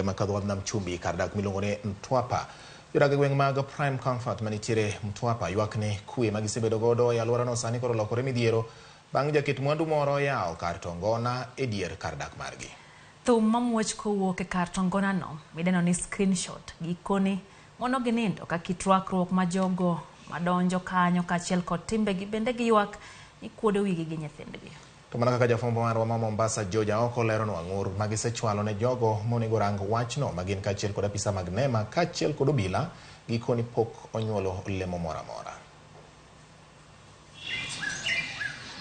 gwenge ma kadho nam chumbi kar dak miluongo ni Mtwapa. Jodak e gweng' mag Prime Comfort manitiere Mtwapa ywak ni kwe ma gisebedo godo e alworano sani koro olokore midhiero bang' jaket mwandu moro yawo kar tongona e dier kar dak margi. Thum mamuoch kowuok e kar tongonano midendo ni screenshot gikone mono ginindo ka kit rwakruok ma jogo madonjo kanyo kaachiel kod timbegi bende giywak ni kuodo wigi gi nyithindgi. To mana kaka jafwambo marwa ma Mombasa George Aoko leronwa ng'ur ma gisechwalo ne jogo monego rang wachno ma gin kaachiel kod apisa mag NEMA kaachiel kod obila gikoni pok onyuolo olemo moro amora.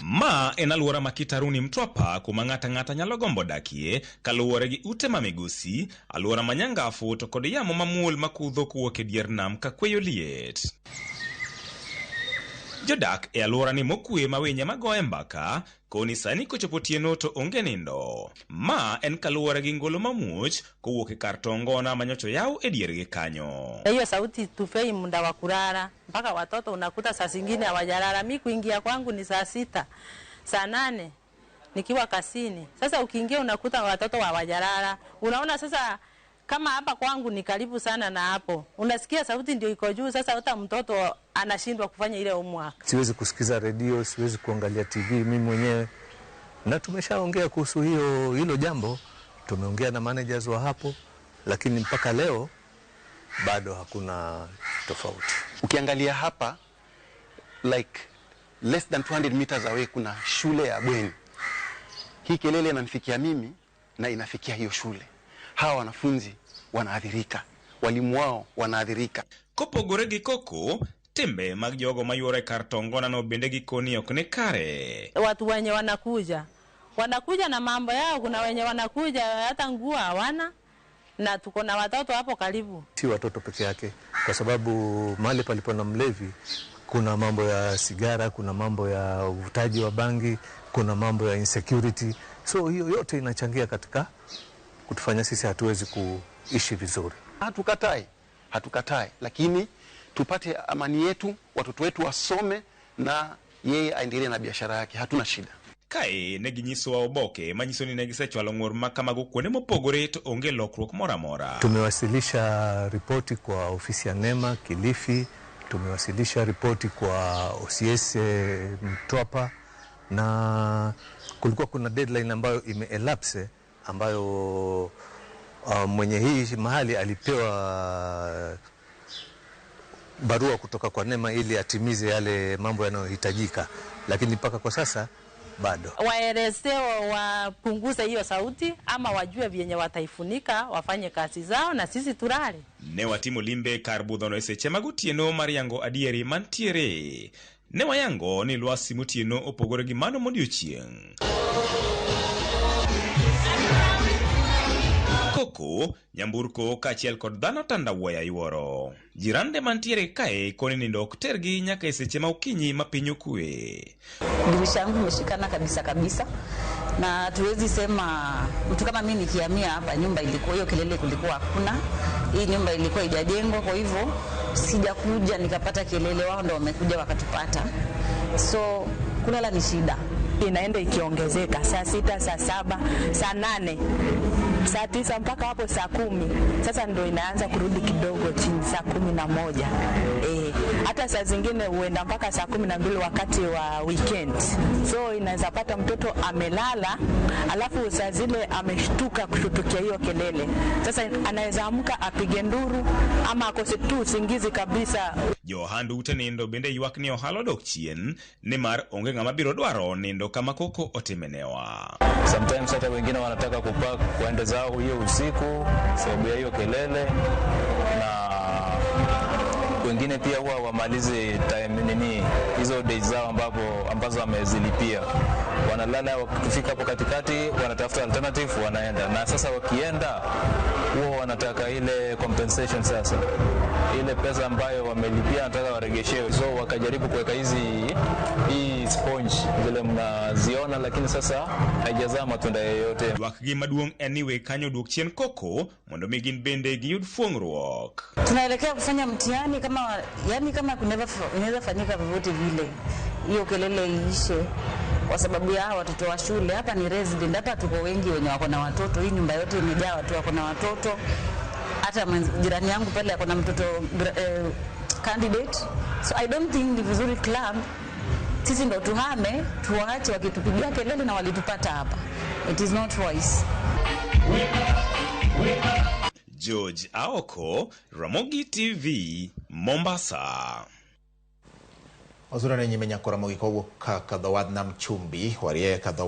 Ma en alwora ma Kitaruni Mtwapa kuma ng'ato ang'ata nyalo gombo dakie kaluwore gi ute ma migosi, alwora ma nyangafu to kod yamo mamuol makudho kowuok e dier nam ka kweyo liet. Jodak e alwora ni mokwe ma winye magoye mbaka koni sani kochopo otieno to onge nindo. Ma en kaluwore gi ngolo mamuoch kowuok e kar tongona manyocha oyaw e diergi kanyo. Hiyo sauti tupei muda wa kulala mpaka watoto unakuta saa zingine hawajalala. Mi kuingia kwangu ni saa 6, saa 8 nikiwa kazini. Sasa ukiingia unakuta watoto hawajalala. Unaona sasa kama hapa kwangu ni karibu sana na hapo. Unasikia sauti ndio iko juu, sasa hata mtoto anashindwa kufanya ile homework. Siwezi kusikiza redio, siwezi kuangalia TV mimi mwenyewe. Na tumeshaongea kuhusu hilo jambo, tumeongea na managers wa hapo, lakini mpaka leo bado hakuna tofauti. Ukiangalia hapa like less than 200 meters away kuna shule ya bweni. Hii kelele inanifikia mimi na inafikia hiyo shule. Hawa wanafunzi wanaathirika, walimu wao wanaathirika. Kopogore gi koko, timbe mag jogo mayuore kar tongona no bende gikoni ok ni kare. Watu wenye wanakuja na mambo yao, kuna wenye wanakuja hata nguo hawana, na tuko na watoto hapo karibu. Si watoto peke yake, kwa sababu mahali palipo na mlevi kuna mambo ya sigara, kuna mambo ya uvutaji wa bangi, kuna mambo ya insecurity. So hiyo yote inachangia katika kutufanya sisi hatuwezi kuishi vizuri. Hatukatai, lakini tupate amani yetu, watoto wetu wasome na yeye aendelee na biashara yake, hatuna shida. Kae ne ginyisowa oboke manyiso ni ne gisechwalo ng'ur ma kamago kuonde mopogore to onge lokruok moro amora. Tumewasilisha ripoti kwa ofisi ya NEMA Kilifi, tumewasilisha ripoti kwa OCS Mtwapa, na kulikuwa kuna deadline ambayo imeelapse ambayo mwenye hii mahali alipewa barua kutoka kwa NEMA ili atimize yale mambo yanayohitajika, lakini mpaka kwa sasa bado. Waelezewe wapunguze hiyo sauti ama wajue vyenye wataifunika, wafanye kazi zao na sisi tulale. Ne watimo limbe kar budhono e seche mag otieno mar yango adieri mantiere. Ne wayango ni lwasi motieno opogore gi mano modiochieng'. Koko, nyamburko kaachiel kod dhano tandawuoya yuoro. Jirande mantiere kae koni nindo ok tergi nyaka e seche ma okinyi ma piny okwe. Dirisha yangu imeshikana kabisa kabisa, na tuwezi sema mtu kama mimi nikihamia hapa nyumba ilikuwa hiyo kelele kulikuwa hakuna. Hii nyumba ilikuwa haijajengwa, kwa hivyo sijakuja nikapata kelele, wao ndio wamekuja wakatupata. So kulala ni shida. Inaenda ikiongezeka saa 6, saa 7, saa 8, saa 9 mpaka hapo saa 10. Sasa ndio inaanza kurudi kidogo chini saa 11. Hata saa zingine huenda mpaka saa 12 wakati wa weekend. So inaweza pata mtoto amelala alafu saa zile ameshtuka kushtukia hiyo kelele. Sasa anaweza amka apige nduru ama akose tu usingizi kabisa. Johand ute nindo bende ywak ni ohala odok chien nimar onge ng'ama biro dwaro nindo kama koko otimenewa. Sometimes hata wengine wanataka kupark waende zao hiyo usiku sababu ya hiyo kelele, na wengine pia huwa wamalize time nini hizo days zao ambazo wamezilipia. Wanalala, wakifika hapo katikati wanatafuta alternative wanaenda. Na sasa wakienda huwa wanataka ile compensation, sasa ile pesa ambayo wamelipia wanataka waregeshewe. So wakajaribu kuweka hii sponge vile mnaziona, lakini sasa haijazaa matunda yoyote. Ywak gi maduong' en ni weg kanyo duok chien koko mondo mi gin bende giyud fuong'ruok. Tunaelekea kufanya mtihani kama, yani kama inaweza fanyika vyovyote vile, hiyo kelele iishe. Kwa sababu ya hawa watoto wa shule. Hapa ni resident, hapa tuko wengi wenye wako na watoto. Hii nyumba yote imejaa watu wako na watoto. Hata jirani yangu pale ako na mtoto candidate. So I don't think ni vizuri club sisi ndo tuhame tuwaache wakitupigia kelele na walitupata hapa. It is not wise. George Aoko, Ramogi TV, Mombasa. Wazuri ne nyime nyako Ramogi kowuok ka dho wadh nam chumbi warie ka dho